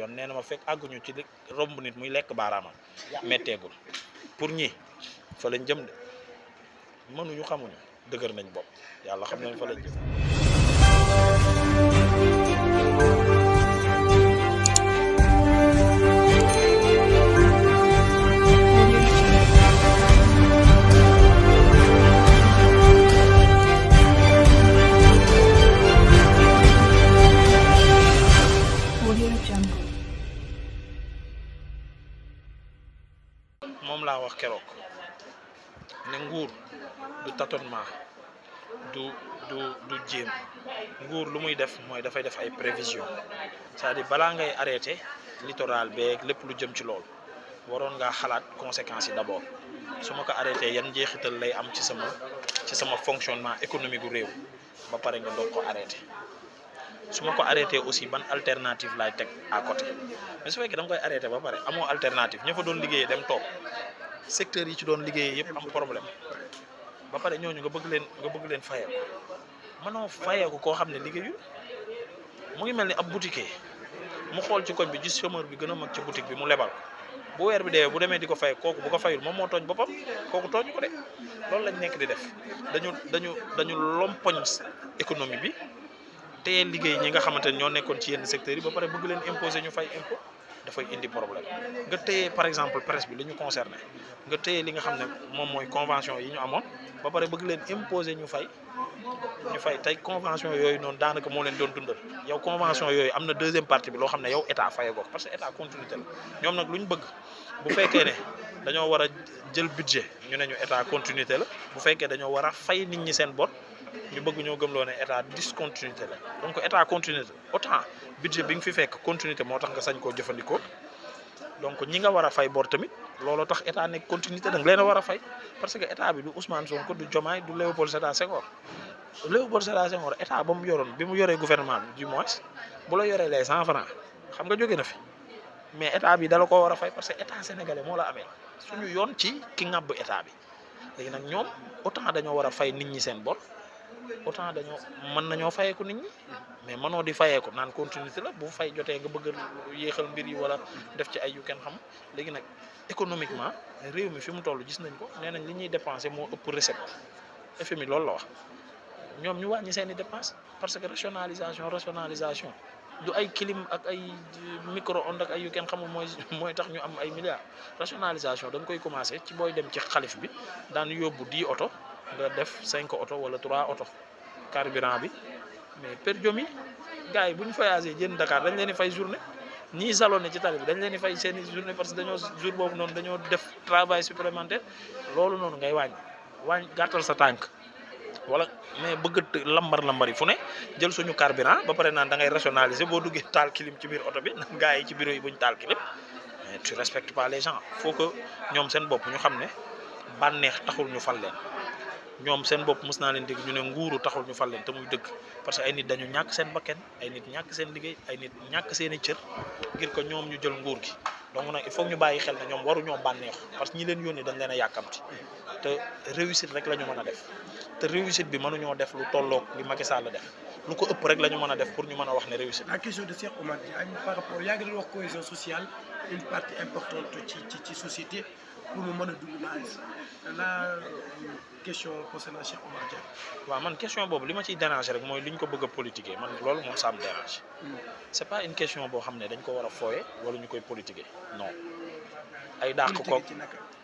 yoon nee na ma fekk àgguñu ci romb nit muy lekk baaraamam metteegul pour ñi fa lañ jëm de mënuñu xamuñu dëgër nañ bopp yàlla xam nañ fa lañ jëm. moom laa wax keroog ne nguur du tâtonnement du jéem nguur lu muy def mooy dafay def ay prévision c'est-à-dire balaa ngay arrêté littoral beeg lépp lu jëm ci loolu waroon ngaa xalaat conséquences yi d'abord su ma ko arrêté yan njeexital lay am ci sama fonctionnement économique gu réew ba pare nga doog ko arrêté su ma ko arrêté aussi ban alternative laay teg à côté mais su fekkee da nga koy arrêté ba pare amoo alternative ña fa doon liggéeyee dem toog secteurs yi ci doon liggéeyee yëpp am problème ba pare ñooñu nga bëgg leen fayeeku mënoo fayeeku koo xam ne liggéeyul mu ngi mel ni ab boutiquier mu xool ci koñ bi gis chômeur bi gën a mag ci boutique bi mu lebal bu weer bi deewee bu demee di ko fay kooku bu ko fayul moom moo tooñ boppam kooku tooñu ko de loolu lañ nekk di def dañu lompoñ économie bi téye liggéey ñi nga xamante ne ñoo nekkoon ci yenn secteurs yi ba pare bëgg leen imposer ñu fay impôt dafay indi problème nga téye par exemple presse bi li ñu concerné nga téye li nga xam ne moom mooy convention yi ñu amoon ba pare bëgg leen imposer ñu fay tey convention yooyu noonu daanaka moo leen doon dundal yow convention yooyu am na deuxième partie bi loo xam ne yow état fayee ko parce que état continuité la ñoom nag lu ñu bëgg bu fekkee ne dañoo war a jël budget ñu ne ñu état continuité la bu fekkee dañoo war a fay nit ñi seen bor ñu bëgg ñoo gëmloo ne état discontinuité la donc état continuité autant budget bi nga fi fekk continuité moo tax nga sañ koo jëfandikoo donc ñi nga war a fay bor tamit looloo tax état nekk continuité da nga leen a war a fay parce que état bi du Ousmane Sonko du Diomaye du Léopold Sédar Senghor état ba mu yoroon bi mu yoree gouvernement bi du moins bu la yoree les 100 francs xam nga jóge na fi mais état bi dala koo war a fay parce que état sénégalais moo la amee suñu yoon ci ki ŋàbb état bi léegi nag ñoom autant dañoo war a fay nit ñi seen bor autant mën nañoo fayeeku nit ñi mais mënoo di fayeeku naan continuité la bu fay jotee nga bëgg yéexal mbir yi wala def ci ay yu kenn xam léegi nag économiquement réew mi fi mu toll gis nañ ko nee nañ li ñuy dépensé moo ëpp recette FMI loolu la wax ñoom ñu wàññi seen i dépense parce que rationalisation du ay clim ak ay micro-ondes ak ay yu kenn xamul mooy tax ñu am ay milliards rationalisation da nga koy commencé ci booy dem ci xalif bi daan yóbbu 10 oto nga def 5 oto wala 3 oto carburant bi mais per diem yi gars yi bu ñu voyagé jën Dakar dañ leen di fay journée ñii salonné ci tali bi dañ leen di fay seen i journée parce que dañoo jour boobu noonu dañoo def travail supplémentaire loolu noonu ngay wàññi gàttal sa tànk wala mais bëgg lambar yi fu ne jël suñu carburant ba pare naan da ngay rationaliser boo duggee taal clim ci biir oto bi nag gars yi ci bureau yi bu ñu taal clim mais tu respectes pas les gens faut que ñoom seen bopp ñu xam ne bànneex taxul ñu fal leen ñoom seen bopp mës naa leen dégg ñu ne nguuru taxul ñu fal leen te muy dëgg parce que ay nit dañu ñàkk seen bakken ay nit ñàkk seen liggéey ay nit ñàkk seen i cër ngir ko ñoom ñu jël nguur gi donc nag il faut ñu bàyyi xel ne ñoom waruñoo bànneexu parce que ñi leen yónni dañ leen a yàkkamti te réussite rek la ñu mën a def te réussite bi mënuñoo def lu tolloog li Macky Sall def lu ko ëpp rek la ñu mën a def pour ñu mën a wax ne réussite. La question de Cheikh Oumar Diagne par rapport yaa ngi doon wax cohésion sociale une partie importante ci société pour mu mën a dund la question concernant Cheikh Oumar Diagne. waaw man question boobu li ma ciy déranger rek mooy li ñu ko bëgg a politiquer man loolu moom ça me dérange. c'est pas une question boo xam ne dañ ko war a fooye wala ñu koy politiquer non. ay dàq ko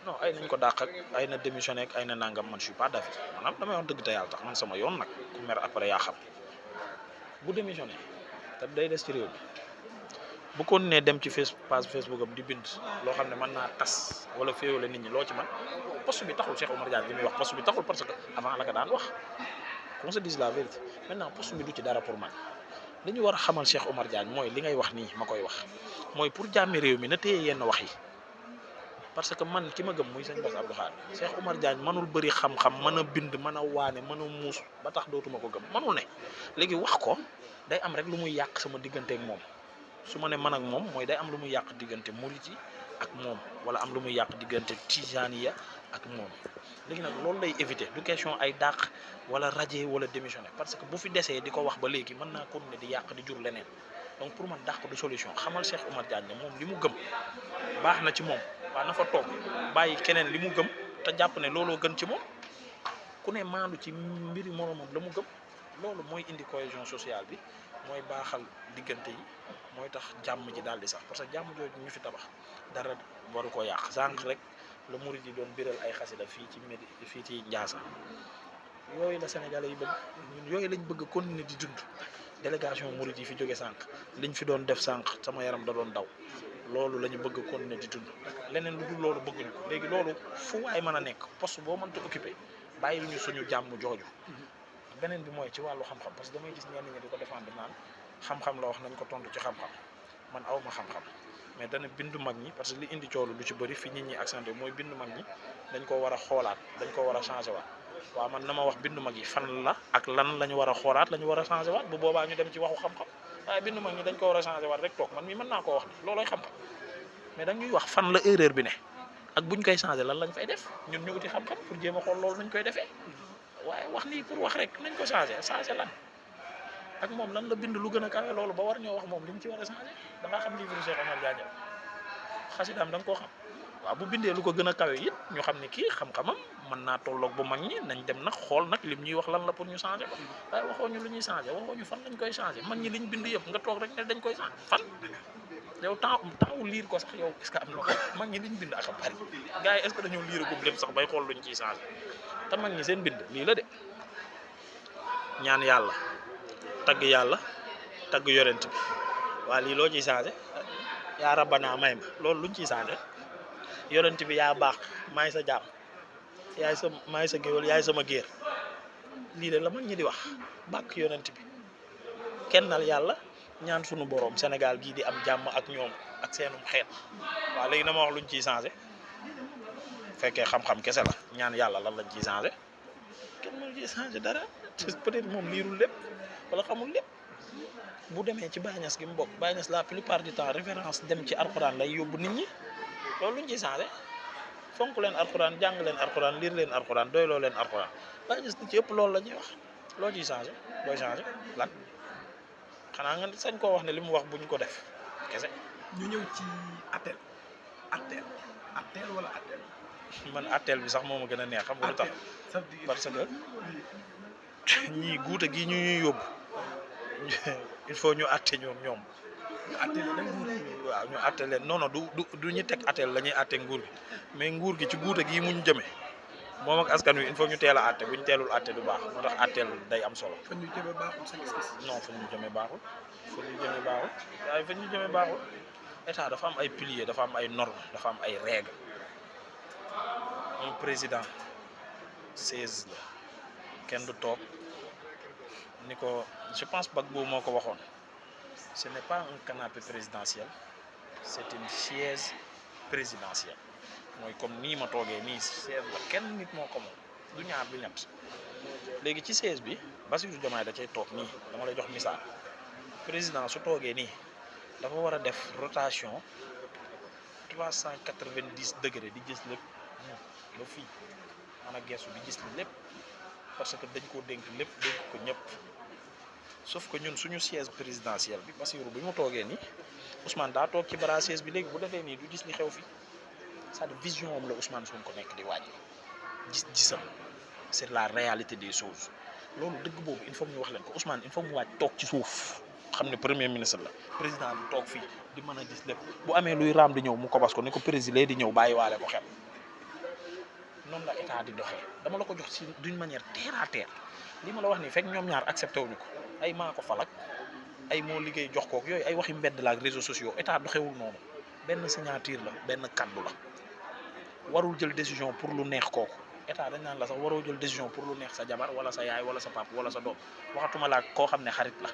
non ay nañ ko dàq ak ay na démissionné ak ay na nangam man je suis pas d'avis maanaam damay wax dëgg te yàlla tax man sama yoon nag ku mer après yaa xam bu démissionné te day des ci réew mi bu ko nee dem ci page Facebook am di bind loo xam ne mën naa tas wala féewale nit ñi loo ci man poste bi taxul Cheikh Oumar Diagne li muy wax poste bi taxul parce que avant la ko daan wax qu'on se dise la vérité maintenant poste bi du ci dara pour man li ñu war a xamal Cheikh Oumar Diagne mooy li ngay wax nii ma koy wax mooy pour jàmmi réew mi na téye yenn wax yi parce que man ki ma gëm muy sëñ Bass Abdou Khadre Cheikh Oumar Diagne mënul bëri xam-xam mën a bind mën a waane mën a muus ba tax dootuma ko gëm mënul ne léegi wax ko day am rek lu muy yàq sama diggante ak moom su ma ne man ak moom mooy day am lu muy yàq diggante murit yi ak moom wala am lu muy yàq diggante tijaaniya ak moom léegi nag loolu lay éviter du question ay dàq wala radier wala démissionner parce que bu fi desee di ko wax ba léegi mën naa continuer di yàq di jur leneen donc pour man dàq du solution xamal Cheikh Oumar Diagne ne moom li mu gëm baax na ci moom waa na fa toog bàyyi keneen li mu gëm te jàpp ne looloo gën ci moom ku ne maandu ci mbiri moromam la mu gëm loolu mooy indi cohésion sociale bi mooy baaxal diggante yi mooy tax jàmm ji daal di sax parce que jàmm jooju ñu fi tabax dara waru ko yàq sànq rek la murid yi doon biral ay xasida fii ci fii ci Ndiassa yooyu la Sénégalais yi bëgg ñun yooyu lañ bëgg continuer di dund délégation murid yi fi jóge sànq liñ fi doon def sànq sama yaram da doon daw loolu la ñu bëgg continuer di dund leneen lu dul loolu bëgguñu ko léegi loolu fu waay mën a nekk poste boo mënta occupé bàyyil ñu suñu jàmm jooju beneen bi mooy ci wàllu xam-xam parce que damay gis ñenn ñi di ko défendre naan xam-xam la wax nañ ko tontu ci xam-xam man awma xam-xam mais dana bindu mag ñi parce que li indi coolu lu ci bëri fi nit ñi accenté mooy bindu mag ñi dañ ko war a xoolaat dañ ko war a changé waat waaw man na ma wax bindu mag yi fan la ak lan la ñu war a xoolaat la ñu war a changé waat bu boobaa ñu dem ci waxu xam-xam waaye bindu mag ñi dañ ko war a changé waat rek toog man mii mën naa koo wax ni loolooy xam-xam mais dañuy wax fan la erreur bi ne ak buñ koy changé lan lañ fay def ñun ñu uti xam-xam pour jéem a xool loolu nañ koy defee waaye wax nii pour wax rek nañ ko changé lan ak moom lan la bind lu gën a kawe loolu ba war ñoo wax moom li mu ci war a changé da ngaa xam livre Cheikh Oumar Diagne xasidaam da nga koo xam waaw bu bindee lu ko gën a kawe it ñu xam ne kii xam-xamam mën naa tolloog bu mag ñi nañ dem nag xool nag lim ñuy wax lan la pour ñu changé ko waaye waxoo ñu lu ñuy changé waxoo ñu fan lañ koy changé mag ñi liñ bind yëpp nga toog rek ne dañ koy changé fan yow temps wu liir ko sax yow est-ce que am na ko mag ñi liñ bind ak a bari gars yi est-ce que dañoo liiragum lépp sax bay xool luñ ciy changé te mag ñi seen bind lii la de ñaan yàlla tagg yàlla tagg yorent bi waa lii loo ciy changé yaa rabbana may ma loolu luñ ciy changé yorent bi yaa baax maay sa jaam maay sa géwél yaay sama géer lii de la mag ñi di wax bàkk yorent bi kennal yàlla ñaan sunu borom Sénégal gii di am jàmm ak ñoom ak seenum xeet waaw léegi dama wax luñ ciy changé fekkee xam-xam kese la ñaan yàlla lan lañ ciy changé kenn mënu ciy changé dara peut-être moom liirul lépp wala xamul lépp bu demee ci Baye Niass gi mu bokk Baye Niass la plupart du temps référence dem ci alxuraan lay yóbbu nit ñi loolu luñ ciy changé fonk leen alxuraan jàng leen alxuraan liir leen alxuraan doyloo leen alxuraan Baye Niass ci ëpp loolu la ñuy wax loo ciy changé booy changé lan xanaa nga sañ koo wax ne li mu wax buñ ko def kese. ñu ñëw ci appel wala appel. man appel bi sax moo ma gën a neex xam nga lu tax parce que ñii guute gi ñu ñuy yóbbu il faut ñu atte ñoom. ñu atte leen nguur waaw ñu atte leen non du ñu teg appel la ñuy atte nguur gi mais nguur gi ci guute gii muñ jëmee moom ak askan wi il faut ñu teel a atte bu ñu teelul atte du baax moo tax atteel day am solo. fa ñu jëmee baaxul sa gis-gis. non fa ñu jëmee baaxul waaye fa ñu jëmee baaxul état dafa am ay piliers dafa am ay normes dafa am ay règles un président 16 la kenn du toog ni ko je pense Gbagbo moo ko waxoon ce n'est pas un canapé présidentiel c'est une chaise présidentielle mooy comme nii ma toogee nii chaise la kenn nit moo ko moom du ñaar du ñett léegi ci chaise bi Bassirou Diomaye da cay toog nii dama lay jox misaal président su toogee nii dafa war a def rotation 390 degré di gis lépp ba fii man a gestu di gis lépp parce que dañ koo dénk lépp dénk ko ñëpp sauf que ñun suñu siège présidentiel bi Bassirou bi mu toogee nii Ousmane daa toog ci bara siège bi léegi bu defee nii du gis li xew fi c'est-à-dire vision am la Ousmane Sonko nekk di wàññi gis-gisam c'est la réalité des choses loolu dëgg boobu il faut ñu wax leen ko Ousmane il faut mu wàcc toog ci suuf xam ne premier ministre la président bi toog fii di mën a gis lépp bu amee luy raam di ñëw mu kobas ko ni ko président di ñëw bàyyiwaale ko xel noonu la état di doxee dama la ko jox ci d'une manière terre à terre li ma la wax nii fekk ñoom ñaar accepté wuñu ko ay maa ko falak ay moo liggéey jox kook yooyu ay waxi mbedd la ak réseaux sociaux état doxewul noonu benn signature la benn kaddu la warul jël décision pour lu neex kooku état dañ naan la sax waroo jël décision pour lu neex sa jabar wala sa yaay wala sa pap wala sa doom waxatuma laa koo xam ne xarit la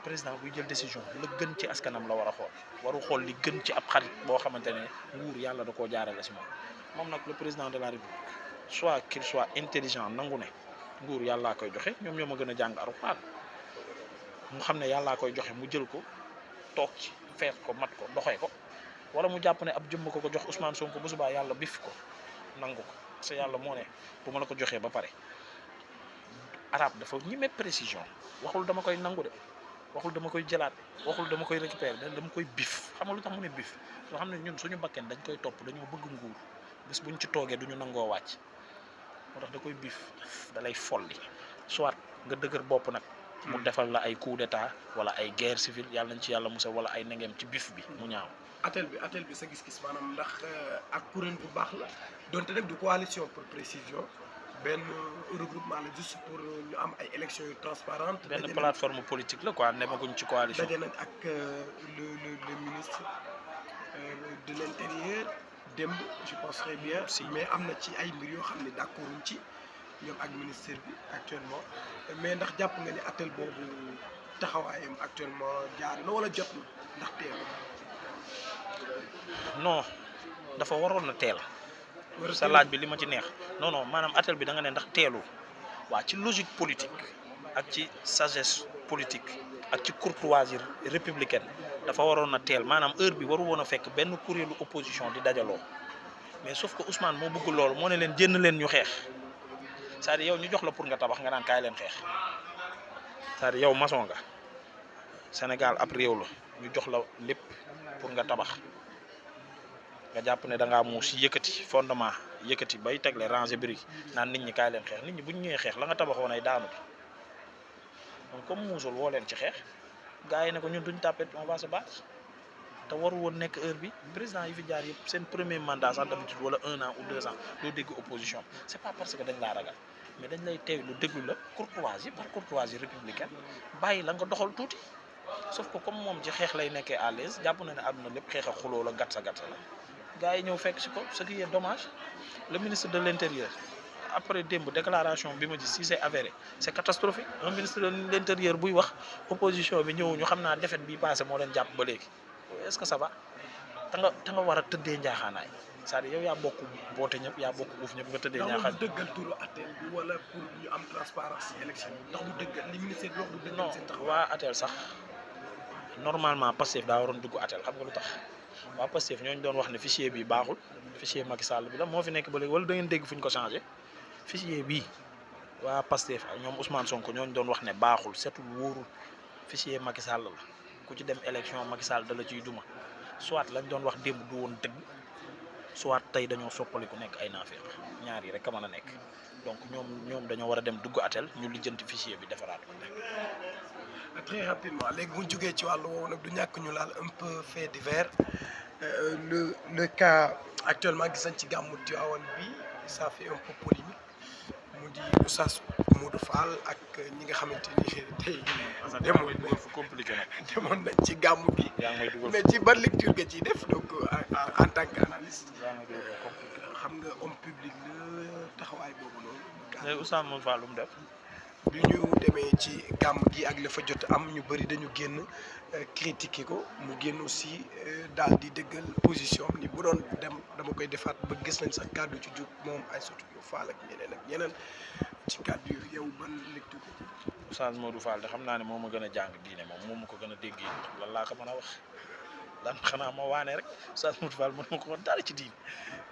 président buy jël décision la gën ci askanam la war a xool waru xool li gën ci ab xarit boo xamante ne nguur yàlla da koo jaarale si moom nag le président de la république soit qu'il soit intelligent nangu ne nguur yàllaa koy joxe ñoom ñoo ma gën a jàng Alxuraan mu xam ne yàllaa koy joxe mu jël ko toog ci fees ko mat ko doxee ko wala mu jàpp ne ab jëmm ko jox Ousmane Sonko bu subaa yàlla bif ko nangu ko parce que yàlla moo ne bu ma la ko joxee ba pare arab dafa ñime précision waxul dama koy nangu de waxul dama koy jëlaat waxul dama koy récupérer dama koy bif xam nga lu tax mu ne bif loo xam ne ñun suñu bakken dañ koy topp dañoo bëgg nguur bés buñ ci toogee duñu nangoo wàcc moo tax da koy bif da lay folli soit nga dëgër bopp nag mu defal la ay coup d'état wala ay guerre civile yàlla nañ ci yàlla musal wala ay nengeem ci bif bi mu ñaaw. atel bi sa gis-gis maanaam ndax ak kuréel bu baax la donte nag du coalition pour précision benn regroupement la juste pour ñu am ay élections yu transparentes. benn plateforme politique la quoi nemaguñ ci coalition. daje nañ ak le ministre de l'intérieur démb je pense très bien. Si. mais am na ci ay mbir yoo xam ne d'accorduñ ci ñoom ak ministère bi actuellement mais ndax jàpp nga ni atel boobu taxawaayam actuellement jaar na wala jot na ndax teel non dafa waroon na teel. sa laaj bi li ma ci neex non non maanaam atel bi da nga ne ndax teelu waa ci logique politique ak ci sagesse politique ak ci courtoisie républicaine dafa waroon na teel maanaam heure bi waru woon a fekk benn kuréelu opposition di dajaloo mais sauf que Ousmane moo bëgg loolu moo ne leen jënd leen ñu xeex c'est-à-dire yow ñu jox la pour nga tabax nga naan kaay leen xeex c'est-à-dire yow maçon nga Sénégal ab réew la ñu jox la lépp pour nga tabax nga jàpp ne da ngaa muus yëkkati fondement yëkkati bay tegle ranger brique naan nit ñi kaay leen xeex nit ñi bu ñu ñëwee xeex la nga tabaxoon ay daanut donc comme muusul woo leen ci xeex gars yi ne ko ñun duñ tàppet on va se battre te waru woon nekk heure bi président yi fi jaar yëpp seen premier mandat sax d'habitude wala 1 an ou 2 ans doo dégg opposition c'est pas parce que dañ laa ragal mais dañ lay teew lu déglu la courtoisie par courtoisie républicaine bàyyi la nga doxal tuuti sauf que comme moom ci xeex lay nekkee à l'aise jàpp na ne àdduna lépp xeex a xuloo la gatsa gatsa la gars yi ñëw fekk ci ko ce qui est dommage le ministre de l'intérieur après démb déclaration bi ma gis si c'est avéré c'est catastrophique un ministre de l'intérieur buy wax opposition bi ñëw ñu xam naa défaite bi passé moo leen jàpp ba léegi est-ce que ça va te nga war a tëddee njaaxaanaay c'est-à-dire yow yaa bokk boote ñëpp yaa bokk uuf ñëpp nga tëddee njaaxaan. ndax du dëggal turu atel bi wala pour ñu am transparence ci élection ndax du dëggal li ministère bi wax du dëggal non seen taxawaay. waa atel sax normalement Pastef daa waroon dugg atel xam nga lu tax waa Pastef ñooñu doon wax ne fichier bi baaxul fichier Macky Sall bi la moo fi nekk ba léegi wala da ngeen dégg fu ñu ko changé fichier bii waa Pastef ak ñoom Ousmane Sonko ñooñu doon wax ne baaxul setul wóorul fichier Macky Sall la ku ci dem élection Macky Sall da la ciy duma soit lañ doon wax démb du woon dëgg soit tey dañoo soppaliku nekk ay naafeq ñaar yi rek a mën a nekk donc ñoom dañoo war a dem dugg atel ñu lijjanti fichier bi defaraat ko. Très rapidement léegi bu ñu jógee ci wàllu woowu nag du ñàkk ñu laal un peu fait divers le cas actuellement gis nañ ci gàmmu Tivaouane bi ça fait un peu polémique mu di Oustaz Modou Fall ak ñi nga xamante ni tey demoon nañ ci gàmmu bi mais ci ban lecture nga ciy def donc en tant qu'analyste xam nga homme public la taxawaay boobu noonu. léegi Oustaz Modou Fall lu mu def. bi ñu demee ci gàmm gi ak la fa jot am ñu bëri dañu génn critiquer ko mu génn aussi daal di dëggal position ni bu doon dem dama koy defaat ba gis nañ sax kàddu ci jub moom Aïssatou Diop Fall ak ñeneen ci kàddu yu yow ban lecture ko. Oustaz Modou Fall de xam naa ne moo ma gën a jàng diine moom ma ko gën a dégg lan laa ko mën a wax lan xanaa moo waane rek Oustaz Modou Fall mën ma ko woon dara ci diine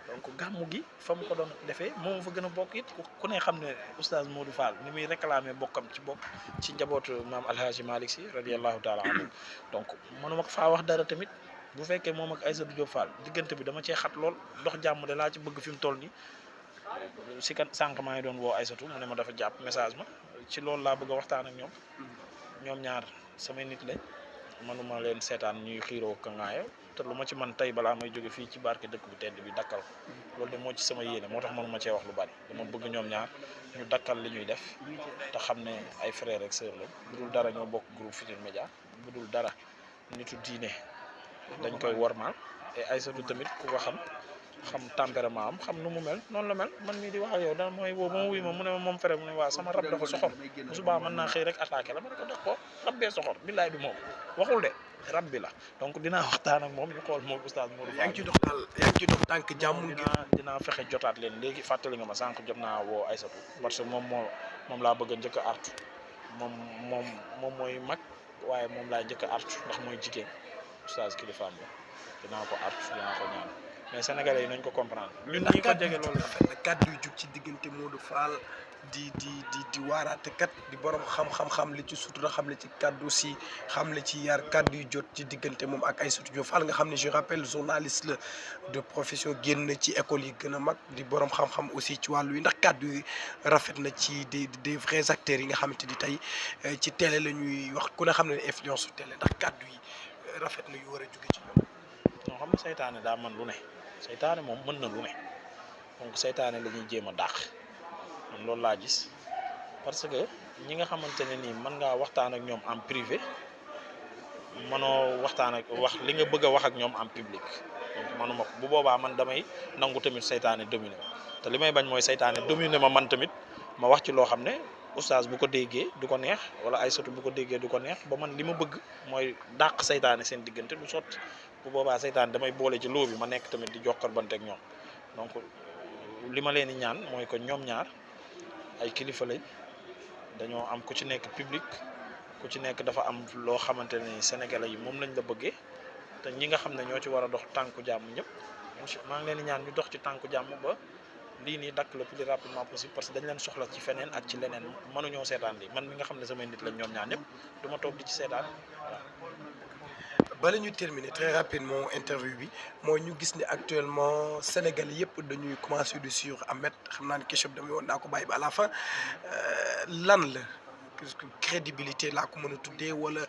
donc gàmmu gi fa mu ko doon defee moom fa gën a bokk it ku ne xam ne Oustaz Modou Fall ni muy réclamer bokkam ci njabootu maam Alhaji Malick Sy radiyallahu taala anhu donc mënuma ko faa wax dara tamit bu fekkee moom ak Aïssatou Diop Fall diggante bi dama cee xat lool dox jàmm de laa ci bëgg fi mu toll nii si kat sànq maa ngi doon woo Aïssatou mu ne ma dafa jàpp message ma ci loolu laa bëgg a waxtaan ak ñoom ñaar samay nit lañ mënuma leen seetaan ñuy xiiroo ka ngaayo te lu ma ci man tey balaa may jóge fii ci barke dëkk bu tedd bi dakkal ko loolu de moo ci sama yéene moo tax mënuma cee wax lu bari dama bëgg ñoom ñaar ñu dakkal li ñuy def te xam ne ay frères ak sœurs lañ bu dul dara ñoo bokk groupe Futurs Médias bu dul dara nitu diine dañ koy wormaal et Aïssatou tamit ku ko xam tempérament am xam nu mu mel noonu la mel man mii di wax ak yow dana mooy woo ma wuy ma mu ne ma moom frère mu ne waa sama rab dafa soxor bu subaa mën naa xëy rek attaqué la ma ne ko dox ko rab bee soxor billaay du moom waxul de rab bi la donc dinaa waxtaan ak moom ñu xool moom Oustaz Modou Fall. yaa ngi ci dox tànk jàmm. dinaa fexe jotaat leen léegi fàttali nga ma sànq jot naa woo Aïssatou parce que moom laa bëgg a njëkk a artu moom mooy mag waaye moom laa njëkk a artu ndax mooy jigéen Oustaz kilifaam la dinaa ko artu dinaa ko ñaan mais sénégalais yi nañ ko comprendre ñun ndax ñi ko jege loolu rafet na kàddu yu jug ci diggante Modou Fall di waaraate kat di borom xam li ci sutura xam li ci kàddu si xam li ci yar kàddu yu jot ci diggante moom ak Aïssatou Diop Fall nga xam ne je rappelle journaliste la de profession génn ci école yi gën a mag di borom xam-xam aussi ci wàllu yi ndax kàddu yi rafet na ci des vrais acteurs yi nga xamante ni tey ci télé la ñuy wax ku ne xam ne influence su télé ndax kàddu yi rafet na yu war a jóge ci ñoom. non xam nga saytaane daa mën lu ne saytaane moom mën na lu ne donc saytaane la ñuy jéem a dàq man loolu laa gis parce que ñi nga xamante ne nii mën ngaa waxtaan ak ñoom en privé mënoo waxtaan ak wax li nga bëgg a wax ak ñoom en public donc manuma ko bu boobaa man damay nangu tamit saytaane dominé ma te li may bañ mooy saytaane dominé ma man tamit ma wax ci loo xam ne oustaz bu ko déggee du ko neex wala Aïssatou bu ko déggee du ko neex ba man li ma bëgg mooy dàq saytaane seen diggante du sotti bu boobaa saytaane damay boole ci loo bi ma nekk tamit di jokkar bante ak ñoom donc li ma leen di ñaan mooy que ñoom ñaar ay kilifa lañ dañoo am ku ci nekk public ku ci nekk dafa am loo xamante ne sénégalais yi moom lañ la bëggee te ñi nga xam ne ñoo ci war a dox tànku jàmm ñëpp maa ngi leen di ñaan ñu dox ci tànku jàmm ba lii nii dakk le plus rapidement possible parce que dañ leen soxla ci feneen ak ci leneen mënuñoo seetaan lii man mi nga xam ne samay nit lañ ñoom ñaar ñëpp du ma toog di ci seetaan voilà. bala ñu terminer très rapidement interview bi mooy ñu gis ne actuellement Sénégal yëpp dañuy commencer di suivre Ahmed xam naa ne question bi damay woon naa ko bàyyi ba à la fin lan la crédibilité laa ko mën a tuddee wala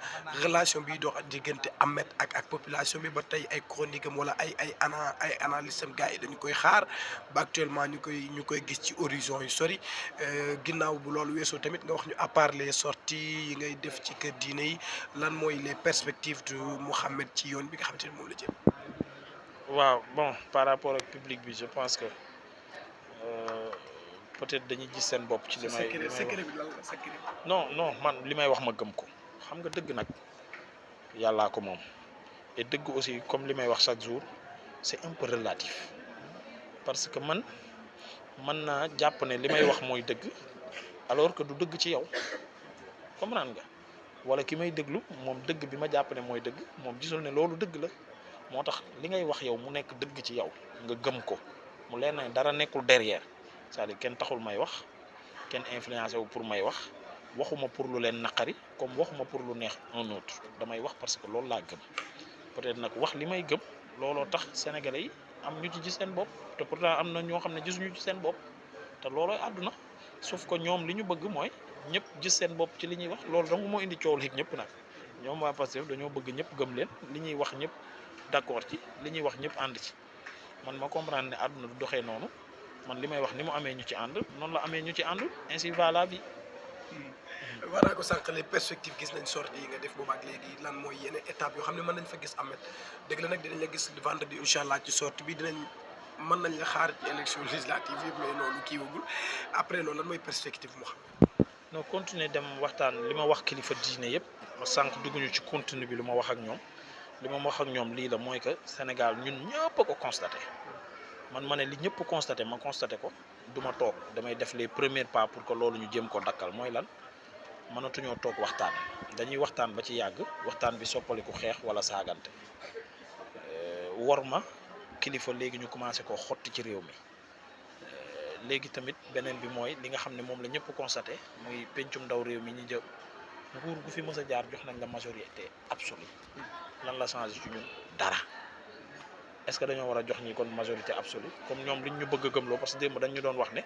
relation bi dox diggante Ahmed ak population bi ba tey ay chronique am wala ay analyse am gars yi dañu koy xaar ba actuellement ñu koy gis ci horizon yu sori ginnaaw bu loolu weesoo tamit nga wax ñu à part les sorties yi ngay def ci kër diine yi lan mooy les perspectives de Mouhamed ci yoon bi nga xamante ne moom la jëm. waaw bon par rapport ak public bi je pense que peut-être dañuy gis seen bopp ci li may secret bi lan la secret bi. non man li may wax ma gëm ko xam nga dëgg nag yàllaa ko moom et dëgg aussi comme li may wax chaque jour c'est un peu relatif parce que man mën naa jàpp ne li may wax mooy dëgg alors que du dëgg ci yow comprendre nga wala ki may déglu moom dëgg bi ma jàpp ne mooy dëgg moom gisul ne loolu dëgg la moo tax li ngay wax yow mu nekk dëgg ci yow nga gëm ko mu leen ne dara nekkul derrière c'est-à-dire kenn taxul may wax kenn influencé wu pour may wax waxuma pour lu leen naqari comme waxuma pour lu neex un autre damay wax parce que loolu laa gëm peut-être nag wax li may gëm looloo tax sénégalais yi am ñu ci gis seen bopp te pourtant am na ñoo xam ne gisuñu ci seen bopp te loolooy àdduna sauf que ñoom li ñu bëgg mooy ñëpp gis seen bopp ci li ñuy wax loolu donc moo indi coow li ñëpp nag ñoom waa Pastef dañoo bëgg ñëpp gëm leen li ñuy wax ñëpp d'accord ci li ñuy wax ñëpp ànd ci man ma comprendre ne àdduna du doxee noonu man li may wax ni mu amee ñu ci ànd noonu la amee ñu ci ànd ainsi va la vie. war naa ko sànq les perspectives gis nañ sortie yi nga def boobu ak léegi lan mooy yeneen étape yoo xam ne mën nañ fa gis Ahmed dégg la nag dinañ la gis vendredi incha allah ci sortie bi mën nañ la xaar ci élection législative yi mais loolu kii wagul après loolu lan mooy perspective mu xam. non continuer dem waxtaan li ma wax kilifa diine yëpp sànq dugguñu ci contenu bi lu ma wax ak ñoom li ma wax ak ñoom lii la mooy que Sénégal ñun ñëpp a ko constaté man ma ne li ñëpp constaté ma constaté ko du ma toog damay def les premiers pas pour que loolu ñu jéem ko dakkal mooy lan mënatuñoo toog waxtaan dañuy waxtaan ba ci yàgg waxtaan bi soppaliku xeex wala saagante wor ma kilifa léegi ñu commencé koo xotti ci réew mi léegi tamit beneen bi mooy li nga xam ne moom la ñëpp constaté muy pencum ndaw réew mi ñu jëm nguur gu fi mës a jaar jox nañ la majorité absolue lan la changé ci ñun dara est-ce que dañoo war a jox ñi kon majorité absolue comme ñoom liñ ñu bëgg a gëmloo parce que démb dañ ñu doon wax ne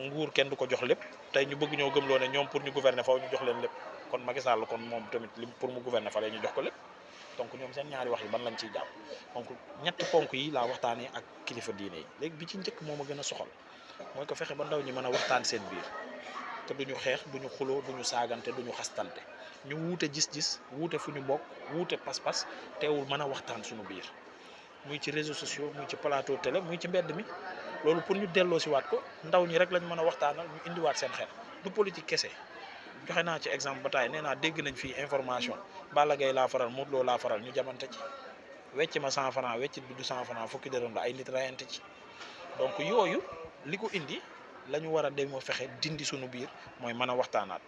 nguur kenn du ko jox lépp tey ñu bëgg ñoo gëmloo ne ñoom pour ñu gouverner faw ñu jox leen lépp kon Macky Sall kon moom tamit li pour mu gouverner fa lay ñu jox ko lépp donc ñoom seen ñaari wax yi ban lañ ciy jàpp donc ñetti ponk yi laa waxtaanee ak kilifa diine yi léegi bi ci njëkk moo ma gën a soxal mooy ko fexe ba ndaw ñi mën a waxtaan seen biir te duñu xeex duñu xuloo duñu saagante duñu xastante ñu wuute gis-gis wuute fu ñu bokk wuute pas-pas teewul mën a waxtaan suñu biir muy ci réseaux sociaux muy ci plateau télé muy ci mbedd mi loolu pour ñu delloo si waat ko ndaw ñi rek lañ mën a waxtaanal ñu indiwaat seen xel du politique kese joxe naa ci exemple ba taay nee naa dégg nañ fii information Balla Gaye laa faral Modou Lo laa faral ñu jamante ci wecc ma 100 francs weccit bi du 100 francs fukki dërëm la ay nit rayante ci donc yooyu li ko indi la ñu war a dem fexe dindi suñu biir mooy mën a waxtaanaat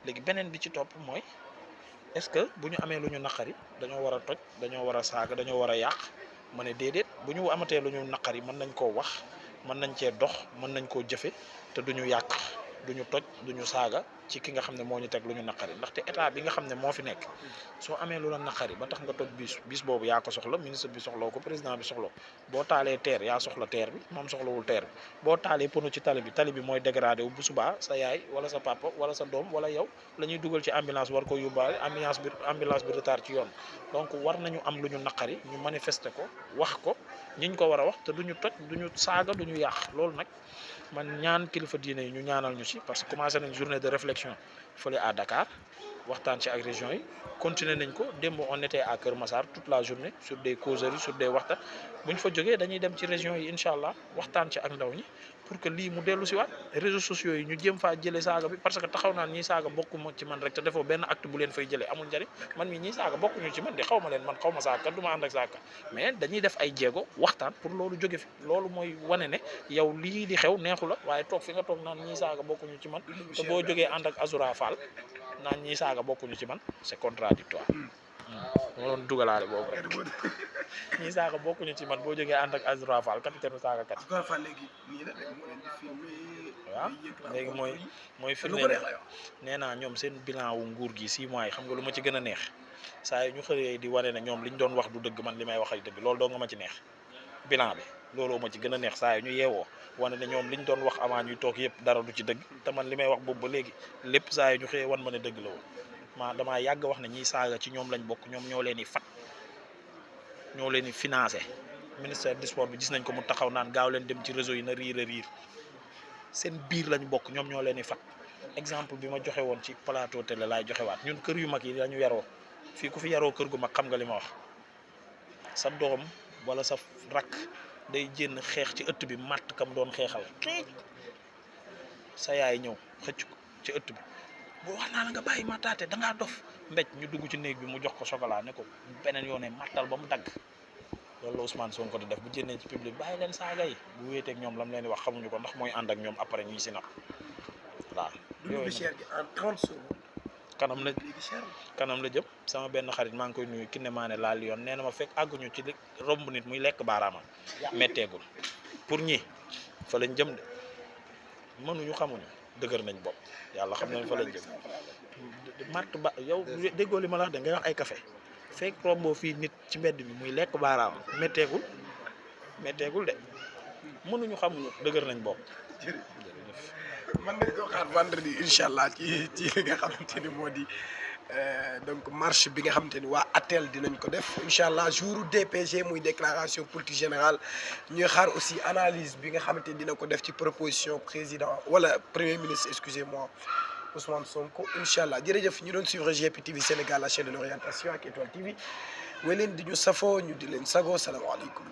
léegi beneen bi ci topp mooy est-ce que bu ñu amee lu ñu naqari dañoo war a toj dañoo war a saaga dañoo war a yàq ma ne déedéet bu ñu amatee lu ñu naqari mën nañ koo wax mën nañ cee dox mën nañ koo jëfe te duñu yàq duñu toj duñu saaga ci ki nga xam ne moo ñu teg lu ñu naqari ndaxte état bi nga xam ne moo fi nekk soo amee lu la naqari ba tax nga toj bis boobu yaa ko soxla ministre bi soxloo ko président bi soxloo boo taalee teer yaa soxla teer bi moom soxlawul teer bi boo taalee pono ci tali bi mooy dégradé wu bu subaa sa yaay wala sa papa wala sa doom wala yow la ñuy dugal ci ambulance war ko yóbbaale ambulance bi retard ci yoon donc war nañu am lu ñu naqari ñu manifester ko wax ko ñiñ ko war a wax te duñu toj duñu saaga duñu yàq loolu nag man ñaan kilifa diine yi ñu ñaanal ñu ci parce que commencé nañ journée de réflexion fële à Dakar waxtaan ci ak région yi continuer nañ ko démb on était à Kër Massar toute la journée sur des causeries sur des waxtaan bu ñu fa jógee dañuy dem ci région yi incha allah waxtaan ci ak ndaw ñi pour que lii mu dellu si waat réseaux sociaux yi ñu jéem faa jëlee saaga bi parce que taxaw naan ñii saaga bokkuma ci man rek te defoo benn acte bu leen fay jëlee amul njëriñ man mii ñii saaga bokkuñu ci man de xaw ma leen man xaw ma saaga du ma ànd ak saaga mais dañuy def ay jéego waxtaan pour loolu jóge fi loolu mooy wane ne yow lii di xew neexu la waaye toog fi nga toog naan ñii saaga bokkuñu ci man te boo jógee ànd ak Azoura Fall naan ñii saaga bokkuñu ci man c'est contradictoire ma doon dugalaale boobu rek ñii saaga bokkuñu ci man boo jógee ànd ak Azoura Fall capitaine saaga kat waaw léegi mooy firnde nee naa ñoom seen bilan wu nguur gi 6 mois yi xam nga lu ma ci gën a neex saa yi ñu xëyee di wane ne ñoom li ñu doon wax du dëgg man li may wax ay dëgg loolu doo nga ma ci neex bilan bi looloo ma ci gën a neex saa yi ñu yeewoo wane ne ñoom li ñu doon wax avant ñuy toog yëpp dara du ci dëgg te man li may wax boobu ba léegi lépp saa yi ñu xëyee wan ma ne dëgg la woon damaa yàgg wax ne ñiy saaga ci ñoom lañ bokk ñoom ñoo leen di fat ñoo leen di financé ministère du sport bi gis nañ ko mu taxaw naan gaaw leen dem ci réseau yi na riir seen biir lañ bokk ñoom ñoo leen di fat exemple bi ma joxe woon ci plateau télé laay joxewaat ñun kër yu mag yi lañu yaroo fii ku fi yaroo kër gu mag xam nga li ma wax sa doom wala sa rakk day jénn xeex ci ëtt bi matt kam doon xeexal sa yaay ñëw xëcc ko ci ëtt bi boo wax naa la nga bàyyi mattaate dangaa dof mbéj ñu dugg ci néeg bi mu jox ko chocolat ne ko beneen yoone mattal ba mu dagg loolu la Ousmane Sonko di def bu jénnee ci public bàyyi leen saaga yi bu wéeteeg ñoom lam leen di wax xamuñu ko ndax mooy ànd ak ñoom après ñuy si nap waaw kanam la jëm sama benn xarit maa ngi koy nuyu ki ne maa ne laal yoon nee na ma fekk àgguñu ci romb nit muy lekk baaraamam metteegul pour ñi fa lañ jëm de mënuñu xamuñu dëgër nañ bopp yàlla xam nañ fa lañ jëm mart ba yow déggoo li ma la wax de ngay wax ay café fekk romboo fii nit ci mbedd bi muy lekk baaraamam metteegul de mënuñu xamuñu dëgër nañ bopp man nañ ko xaar vendredi incha allah ci li nga xamante ni moo di donc marche bi nga xamante ni waa ATEL dinañ ko def incha allah jour DPG muy déclaration politique générale ñuy xaar aussi analyse bi nga xamante ni dina ko def ci proposition président wala premier ministre excusez-moi Ousmane Sonko incha allah jërëjëf ñu doon suivre GP TV Sénégal la chaîne de l'orientation ak Étoile TV way leen di ñu safoo ñu di leen sago salaamaaleykum